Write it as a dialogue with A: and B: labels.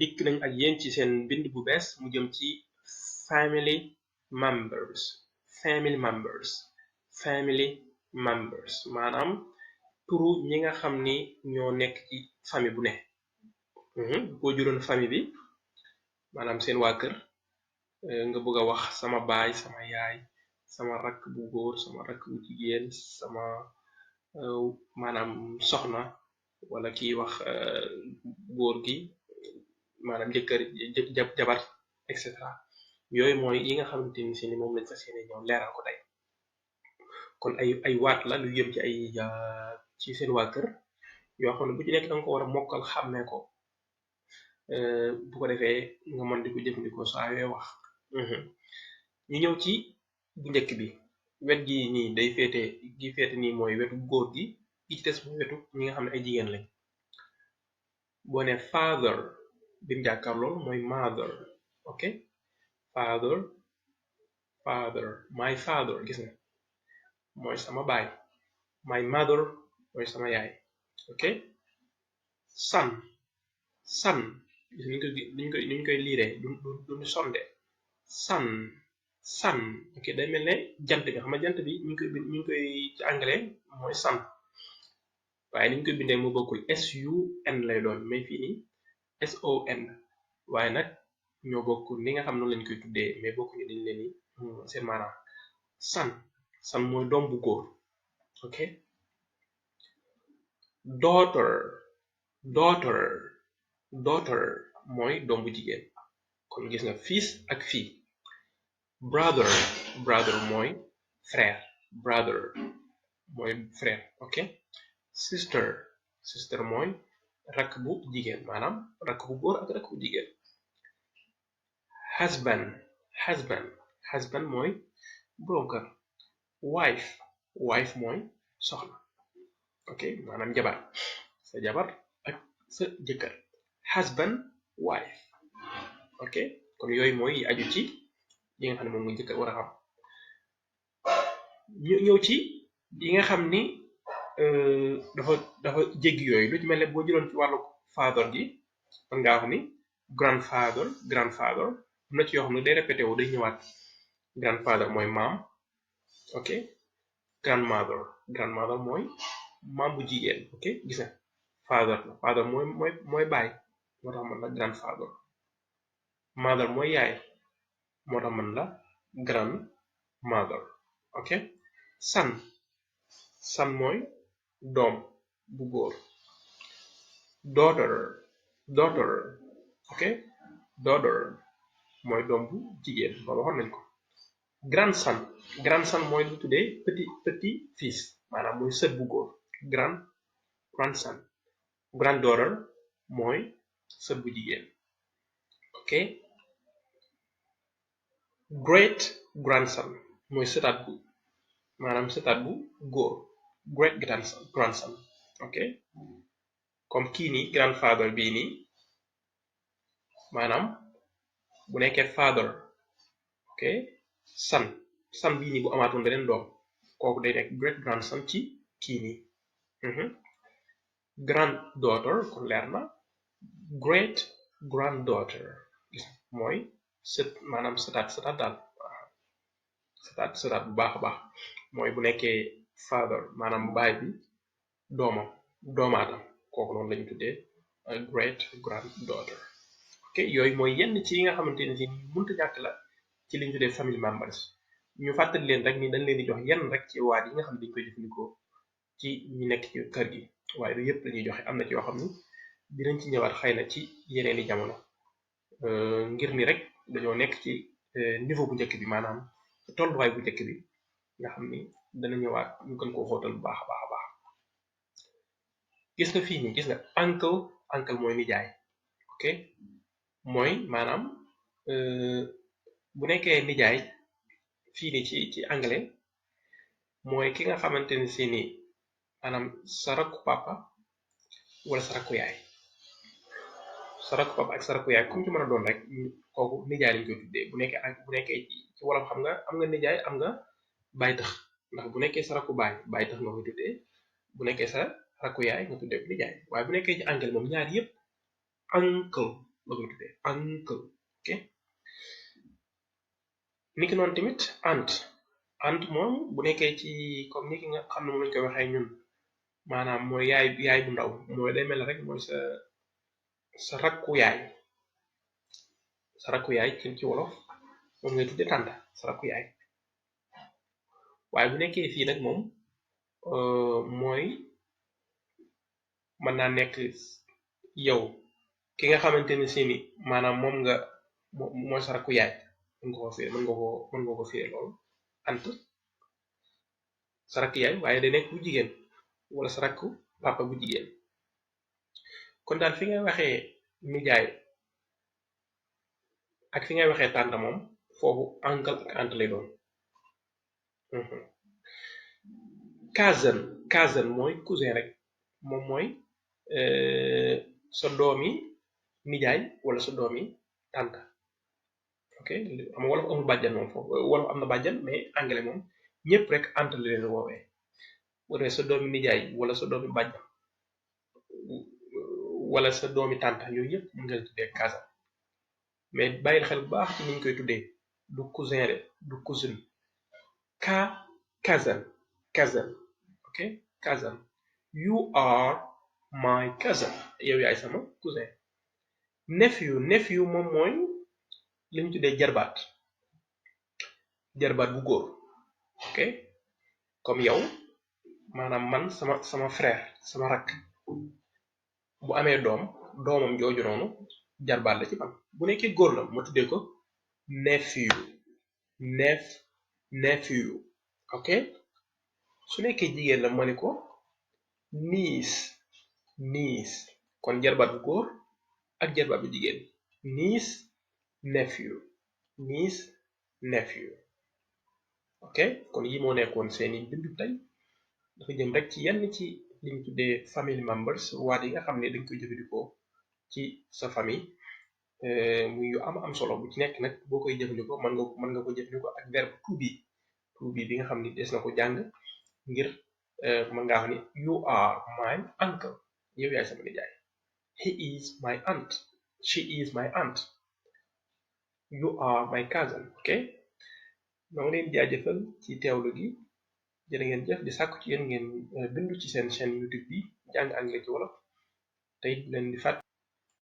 A: dikk nañ ak yéen ci seen bind bu bees mu jëm ci family members maanaam turu ñi nga xam ni ñoo nekk ci famille bu ne boo juróon famille bi maanaam seen waa kër nga bëgg a wax sama baay sama yaay sama rakk bu góor sama rakk bu jigéen sama maanaam soxna wala kiy wax góor gi maanaam jëkkër jabar etc yooyu mooy yi nga xamante ni si ni moom lañ fas yéene ñëw leeral ko tey kon ay waat la lu yëm ci ay ci seen waa kër yoo xam ne bu ci nekk danga ko war a mokkal xàmmee ko bu ko defee nga mën di ko jëfandikoo saa yooy wax ñu ñëw ci bu njëkk bi wet gi nii day féete nii mooy wetu góor gi ci des mooy wetu ñi nga xam ne ay jigéen lañ boo ne father bi mu jàkkaarlool mooy mother ok father my father gis nga mooy sama baay my mother mooy sama yaay ok son gis niñ koy liiree duñu sonde sun ok day mel ne jant bi xam nga jant bi ñu ngi koy ci anglais mooy sun waaye niñ koy bindee mu bokkul sun lay doon mais fii nii son waaye nag ñoo bokk ni nga xam noonu lañ koy tuddee mais bokkuñu dañ leen ni seen maanaam son mooy doom bu góor ok daughter mooy doom bu jigéen kon gis nga fils ak fille brother mooy frère ok sister mooy rakk bu jigéen maanaam rakk bu góor ak rakk bu jigéen husband mooy boroom kër wife mooy soxna ok maanaam jabar sa jabar ak sa jëkkër husband wife ok kon yooyu mooy yi aju ci yi nga xam ne moom nga jëkkër war a xam ñu ñëw ci yi nga xam ni dafa jéggi yooyu lu ci mel ne boo jëloon ci wàllu father gi man ngaa wax ni grandfather am na ci yoo xam ne day répété wu day ñëwaat grandfather mooy maam ok grandmother mooy maam bu jigéen ok gis nga father mooy baay moo tax man la grandfather mother mooy yaay moo tax man la grandmother ok son mooy doom bu góor daughter ok daughter mooy doom bu jigéen loolu waxoon nañ ko grandson mooy lu tuddee petit fils maanaam mooy sët bu góor grandson granddaughter mooy sët bu jigéen ok great grandson mooy sëtaat bu góor great grandson ok comme kii nii grandfather bii nii maanaam bu nekkee father ok son bii nii bu amaatoon beneen doom kooku day nekk great grandson ci kii nii granddaughter kon leer na great granddaughter mooy maanaam sëtaat daal sëtaat bu baax a baax mooy bu nekkee father maanaam baay bi doomaatam kooku noonu lañu tuddee great granddaughter ok yooyu mooy yenn ci yi nga xamante ne si mënta ñàkk la ci liñ tuddee family members ñu fàttali leen rek ni dañ leen di jox yenn rek ci waat yi nga xam ne dañ koy jëfandikoo ci ñi nekk ci kër gi waaye du yëpp lañuy joxe am na ci yoo xam ni dinañ ci ñëwaat xëy na ci yeneeni jamono ngir ni rek dañoo nekk ci niveau bu njëkk bi maanaam tolluwaay bu njëkk bi nga xam ni dana ñëwaat ñu gën koo xóotal bu baax a baax a baax gis nga fii nii gis nga uncle mooy nijaay ok mooy maanaam bu nekkee nijaay fii nii ci anglais mooy ki nga xamante ni si ni maanaam sa rakku papa wala sa rakku yaay ak sa rakku yaay comme ci mën a doon rek kooku nijaay lañ koy tuddee bu nekkee ci wolof xam nga am nga nijaay am nga baay tax ndax bu nekkee sa rakku baay tax nga koy tuddee bu nekkee sa rakku yaay nga tuddee ko nijaay waaye bu nekkee ci anglais moom ñaar yëpp uncle la koy tuddee uncle. ok niki noonu tamit aunt moom bu nekkee ci comme ni ki nga xam ne moom lañ koy waxee ñun maanaam mooy yaay bu ndaw mooy day mel rek mooy sa rakku yaay ci wolof moom ngay tuddee tànta sa rakku yaay waaye bu nekkee fii nag moom mooy mën naa nekk yow ki nga xamante ne si ni maanaam moom nga mooy sa rakku yaay mën nga ko firee loolu ant sa rakku yaay waaye day nekk bu jigéen wala sa rakku papa bu jigéen kon daal fi ngay waxee nijaay ak fi ngay waxee tànta moom foofu uncle ak aunt lay doon. cousin mooy cousin rek moom mooy sa doomi nijaay wala sa doomi tànta ok xam nga wolof amul bàjjan moom foofu wolof am na bàjjan mais anglais moom ñëpp rek aunt la leen woowee bu dee sa doomi nijaay wala sa doomi bàjjan wala sa doomi tànta yooyu yëpp mën nga tuddee cousin mais bàyyil xel bu baax ci niñ koy tuddee du cousin de du cousine cousin ok cousin you are my cousin yow yaay sama cousin nephew moom mooy li ñu tuddee jarbaat bu góor ok comme yow maanaam man sama frère sama rakk bu amee doomam jooju noonu jarbaat la ci man bu nekkee góor la ma tuddee ko nephew ok su nekkee jigéen la ma ne ko niece kon jarbaat bu góor ak jarbaat bu jigéen nephew ok kon yi moo nekkoon seeni bindu tey dafa jëm rek ci yenn ci liñ tuddee family members waat yi nga xam ne dañ koy jëfandikoo ci sa famille muy yu am solo bu ci nekk nag boo koy jëfandikoo mën nga ko jëfandikoo ak verbe to be bi nga xam ni des na ko jàng ngir mën ngaa wax ni you are my uncle yow yaay sama nijaay he is my aunt she is my aunt you are my cousin ok noo leen jaajëfal ci teewlu gi jërë ngeen jëf di sàkku ci yéen ngeen bindu ci seen chaîne YouTube bi jàng anglais ci wolof te it leen di fàtt